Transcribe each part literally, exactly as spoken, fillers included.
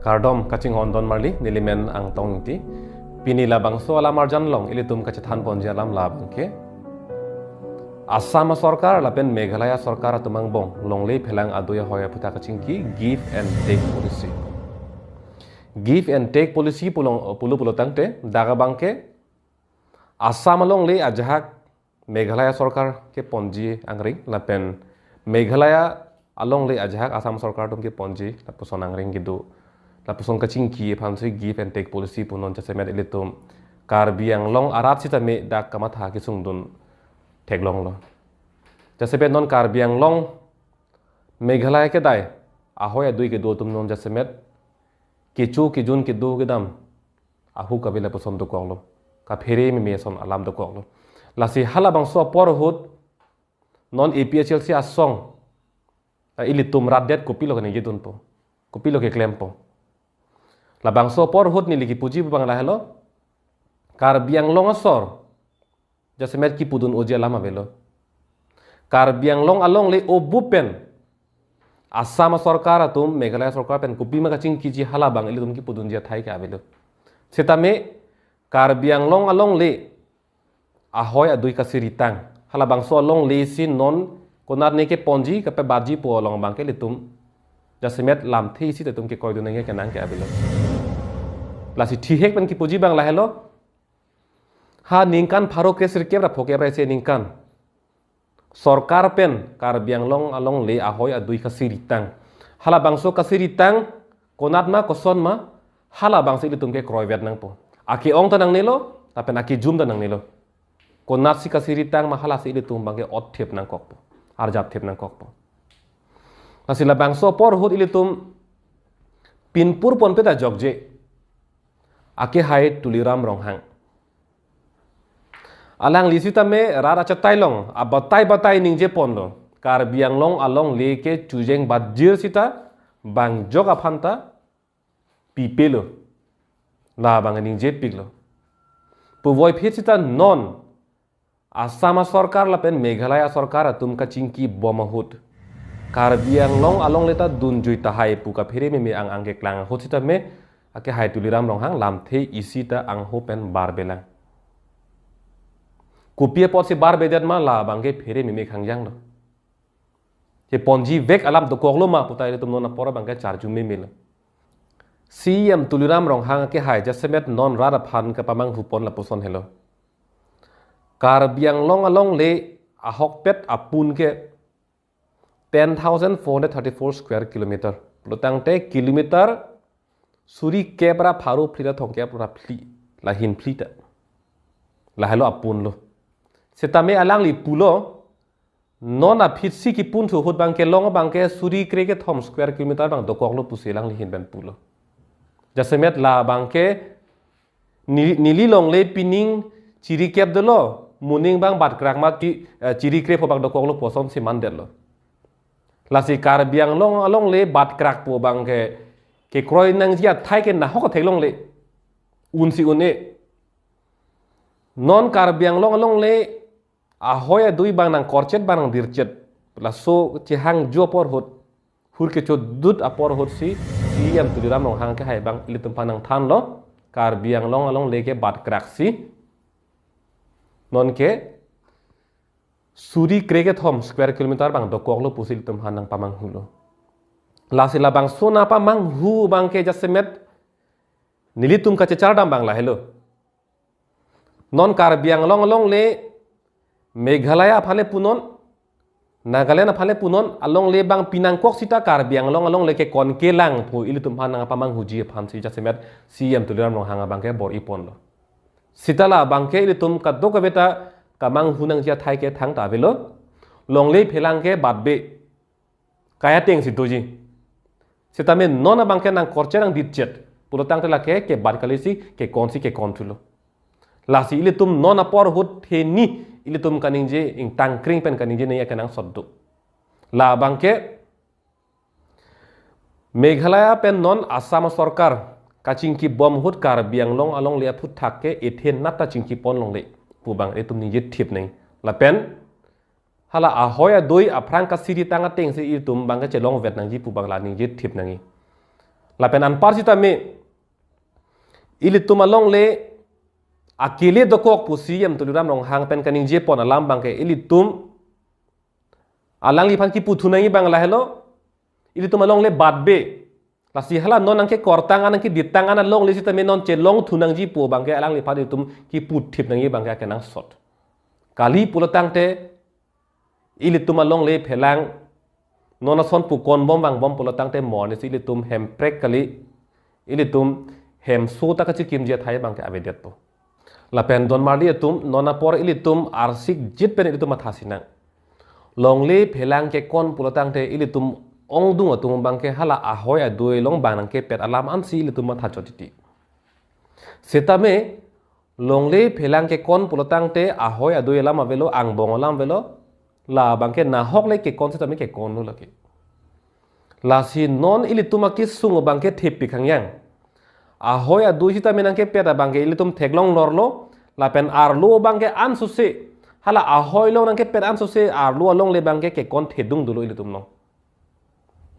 Kardom kachinghon don marli, nelimen Angtong Ingti. Pini labangso alam arjan along ilitum kachethan ponji alam labang ke Assam sorkar lapen Meghalaya sorkar atum angbong longle phelang adui ahoi aphuthak kachingki give and take policy. Give and take policy pulo pulo pulo tangte dak abang ke Assam alongle ajahak Meghalaya sorkar keponji angring lapen Meghalaya alongle ajahak Assam sorkar atum keponji lapuson angring kedo. Lapuson kachingki aphansi give and take policy pu non jasemet ilitum Karbi Anglong arat sitame dak kamatha kesungdun theklonglo. Jasemet non Karbi Anglong Meghalaya kedai ahoi adui kedo atum non jasemet kecho kejun kedo kedam ahuk ave lapuson dokoklo. Kaphere meme ason alam dokoklo. Lasi halabangso apor ahut non A P H L C asong, eh, ilitum rat det kopilo kaningje dunpo, kopilo keklempo. Labangso apor ahut neli kipuji abang lahelo, Karbi Anglong asor jasemet kipudun oji alam avelo. Karbi Anglong alongle obup pen Assam sorkar atum, Meghalaya sorkar pen kopima kachingkiji halabang ilitum kipudunji athai ke avelo. Sitame Karbi Anglong alongle ahoi adui kasiritang, halabangso alongle si non konatne keponji kapebatji pu along abang ke ilitum jasemet lamthe isi atum kekroidun nangji kenang ke avelo. Lasi thihek pen kipuji abang lahelo, ha ningkan pharo kresirkep ra phokep ra isi aningkan sorkar pen Karbi Anglong alongle ahoi adui kasiritang. Halabangso kasiritang konat ma koson ma, halabangsi ilitum kekroivet nangpo. Ake-ong ta nangnelo, lapen akejum ta nangnelo. Konatsi kasiritang ma halasi ilitum abang ke otthip nangkokpo, arjapthip nangkokpo. Lasi labangso apor ahut ilitum pinpur ponpe ta jokje. Akehai Tuliram Ronghang. Alangli sitame rat achatai along abatai batai ningje ponlo, Karbi Anglong alongle ke chujeng bajir sita bangjok aphan ta pipelo. Labang ningje piklo. Puvoiphit sita non Assam sorkar lapen Meghalaya sorkar atum kachingki bom ahut Karbi Anglong alongle ta dunjui tahai pu kaphere meme ang ang keklang ahut sitame akehai Tuliram Ronghang lamthe isi ta angho pen barbelang. Kopi apotsi barbedet ma labang ke phere meme khangjanglo. Keponji vek alam dokoklo ma pu ta ilitum non apor abang ke charju memelo. C E M Tuliram Ronghang akehai jasemet non rat aphan kapamanghu pon lapuson helo. Karbi Anglong alongle ahokpet apun ke ten thousand four hundred thirty-four square kilometer. Pulo tangte kilometer suri kep ra pharo phli ra thomkep ra phli, lahin phli ta. Lahelo apunlo. Sitame alangli pulo, non aphitsi kipunthu ahut abang ke long abang ke suri kre kethom square kilometer abang dokoklo pusi alangli ahin pen pulo. Jasemet labang ke ni-, neli longle pining chiri kep dolo, moning abang bat krak ma chi-, eh, chiri kre pho abang dokoklo pu asonsi mandetlo. Lasi Karbi Anglong alongle bat krak pu abang ke kekroi nangji athai ke nahok athek longle. Unsi un-e. Non Karbi Anglong alongle ahoi adui abang nangkorchet abang nangdirchet. Laso chehangjo apor ahut, hur kechodut apor ahutsi C E M Tuliram Ronghang akehai abang ilitum aphan nangthanlo, Karbi Anglong alongle ke bat kraksi non ke suri kre kethom square kilometer abang dokoklo pusi ilitum aphan nangpamanghulo. Lasi labangso nangpamanghu abang ke jasemet nelitum kachechar dam abang lahelo. Non Karbi Anglong alongle Meghalaya aphan le punon, Nagaland aphan le punon, alongle abang pinangkok sita Karbi Anglong alongle ke kon kelang pu ilitum aphan nangpamanghuji aphansi jasemet C E M Tuliram Ronghang abang ke bor-i ponlo. Sita labang ke ilitum kadokave ta kamanghu nangji athai ke thangta avelo. Longle phelang ke batbe, kai atengsi doji. Sitame non abang ke nangkorchet nangdirchet pulo tangte lake kebat kalisi kekonsi kekonthulo. Lasi ilitum non apor ahut hini ilitum kaningje ingtangkring pen kaningje nangji akenangsot do. Labang ke Meghalaya pen non Assam sorkar kachingki bom ahut Karbi Anglong alongle aphuthak ke ethe nat ta chingki pon longle pu abang ilitum ningje thip nang. Lapen hala ahoi adui aphrang kasiritang atengsi ilitum abang kachelongvet nangji pu abang la ningje thip nangji. Lapen anpar sitame ilitum alongle akele dokok pusi CEM Tuliram Ronghang pen kaningje pon alam abangke ilitum alangliphan kipu thu nangji abang lahelo, ilitum alongle batbe. Lasi hala non nangkekortang an nangkeditang an alongle sitame non chelong thu nangji pu abangke alangliphan ilitum kipu thip nangji abangke akenangsot. Kali pulo tangte ilitum alongle phelang non ason pu konbom vangbom pulo tangte mo arni si ilitum hemprek kali, ilitum hemso ta kachikimji athai abangke avedetpo. Lapen don marli atum, non apor ilitum arsik jit pen ilitum matha sinang. Longle phelang kekon pulo tangte ilitum ongdung atum abangke hala ahoi adui along abang nangkepet alam ansi ilitum matha chot titi. Sitame longle phelang kekon pulo tangte ahoi adui alam avelo, angbong alam avelo, la abangke nahok le kekon sitame kekonlo lake. Lasi non ilitum akesung abangke thip pikhang yang. Ahoi adui sitame nangkepet abangke ilitum theklong lorlo, lapen arlo abangke ansose, hala ahoi along nangkepet ansose arlo alongle abangke kekon thedung dolo ilitum along.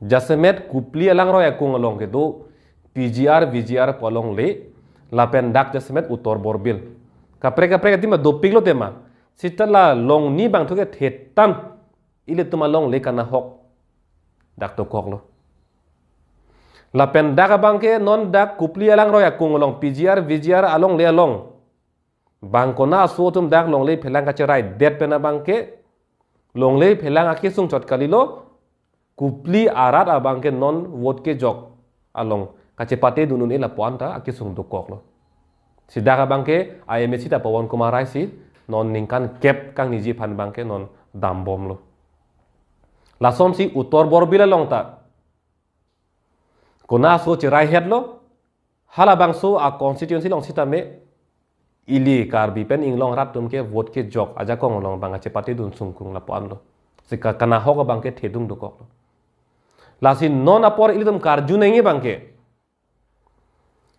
Jasemet Kopili alangroi akung along kedo PGR, VGR pu alongle, lapen dak jasemet Uttor Borbil. Kaprek kaprek adim dopiklo tema. Sita la longni abang thu ke thetan ilitum alongle kanahok dak dokoklo. Lapen dak abangke non dak Kopili alangroi akung along PGR, VGR alongle along. Bang kona aso atum dak longle phelang kacheraidet pen abangke longle phelang akesung chot kalilo, Kopili arat abangke non vote kejok along kachepate dun un-e lapu-an ta akesung dokoklo. Si dak abangke MAC ta Pawan Kumar Rai si non ningkan kep kangniji aphan abangke non dambomlo. Lasonsi Uttor Borbil along ta kona aso cheraihetlo, halabangso a constituency along sitame ili Karbi pen inglong rat atum ke vote kejok ajakong along abang kachepate dun sungkung lapu-anlo. Si ka-, kanahok abangke thedung dokoklo. Lasi non apor ilitum karju nangji abangke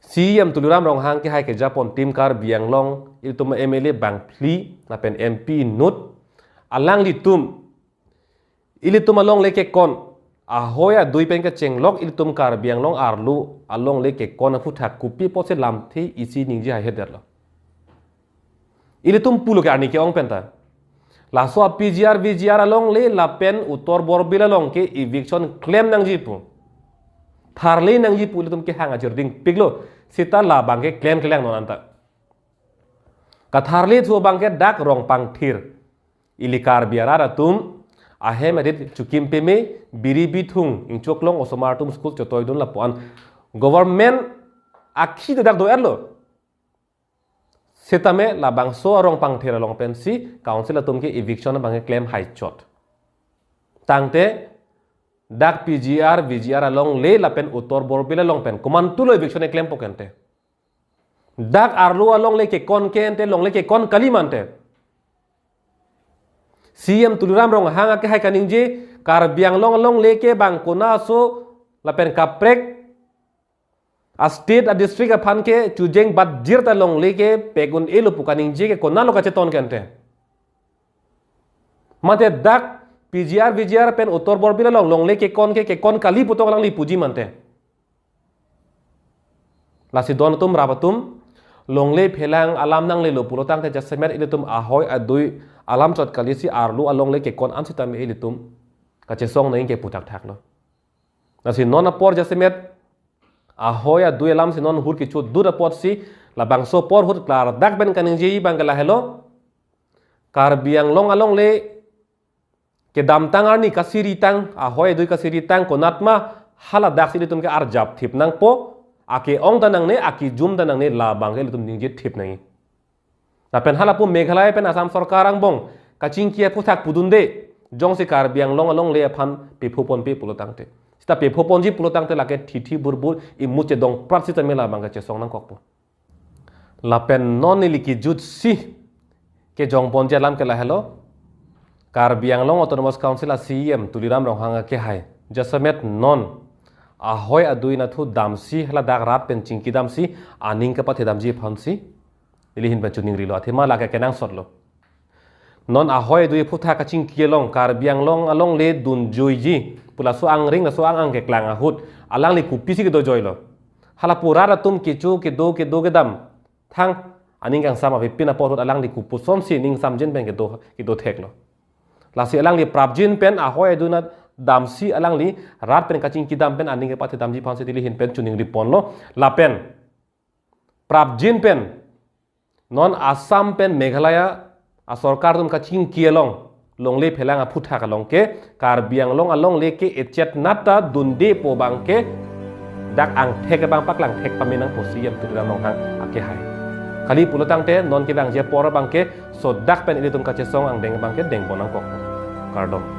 CEM Tuliram Ronghang kehai kejapon tim Karbi Anglong, ilitum MLA bangphli lapen MP inut, alanglitum ilitum alongle kekon, ahoi adui pen kechenglok ilitum Karbi Anglong arlo alongle kekon aphuthak kopi apotsi lamthe isi ningje haihedetlo. Ilitum pulo ke arni ke-ong penta. Laso a PGR, VGR alongle lapen Uttor Borbil along ke eviction klem nangji pu, tharle nangji pu ilitum kehang ajirding piklo, sita labangke klemkle lang non anta. Katharle thu abangke dak Rongpangthir. Ili Karbi arat atum ahem arit chukim peme, biri bithung, ingchoklong osomar atum school chotoidun lapu-an government akhi dak do-etlo. Sitame labangso a Rongpangthir along pensi council atum ke eviction abangke klem haichot. Tangte dak PGR, VGR alongle lapen Uttor Borbil along pen komantulo eviction keklem pokente. Dak arlo alongle kekon ke ente longle kekon kali mante. CEM Tuliram Ronghang akehai kaningje, Karbi Anglong alongle ke bang kona aso lapen kaprek a state a district aphan ke chujeng bat jirta longle ke pek un-elo pu kaningje ke konatlo kacheton ke ente. Mate dak PGR, VGR pen Uttor Borbil along longle kekon ke kekon kali pu tong alangli puji mante. Lasi don atum rap atum, longle phelang alam nanglelo pulo tangte jasemet ilitum ahoi adui alam chot kalisi arlo alongle kekon an sitame ilitum kachesong nangji ke puthakthaklo. Lasi non apor jasemet ahoi adui alam si non hur kichu dut apotsi labangso apor hur klardak pen kaningjeji abangke lahelo. Karbi Anglong alongle kedamtang arni kasiritang, ahoi adui kasiritang konatma, hala daksi ilitum ke arjap thip nangpo, ake-ong ta nangne, akejum ta nangne, labangke ilitum ningje thip nangji. Lapen halapu Meghalaya pen Assam sorkar angbong kachingki aphuthak pudunde, jongsi Karbi Anglong alongle aphan pephoponpe pulo tangte. Sita pephoponji pulo tangte lake thithi burbur imuche dongprat sitame labangke chesong nangkokpo. Lapen non ili kijutsi kejongponji alam ke lahelo. Karbi Anglong Autonomous Council a CEM Tuliram Ronghang akehai jasemet non ahoi adui nathu damsi hala dak rat pen chingki damsi aning kapathedamji aphansi ili ahin pen chuningrilo, athema lake kenangsotlo. Non ahoi adui aphuthak kachingki along Karbi Anglong alongle dunjuiji pu laso angring laso ang-ang keklang ahut Alangli kopisi kedojoilo. Hala pu rat atum kecho kedo kedo kedam thang aning kangsam avepin apor ahut alangli kopuson si ning samjin pen kedo kedo theklo. Lasi alangli prapjin pen ahoi adunat damsi alangli rat pen kachingki dam pen aning kepathe damji aphansi neli ahin pen choningri ponlo. Lapen prapjin pen non Assam pen Meghalaya asorkar atum kachingki along longle phelang aphuthak along ke Karbi Anglong alongle ke echet nata dunde pu abang ke dak angthek abang paklang thek pame nangpo si Yam Tuliram Ronghang akehai. Kali pulo tangte non kevangji apor abang ke sodak pen ilitum kachesong angdeng abang ke dengpon nangkok. Kardom.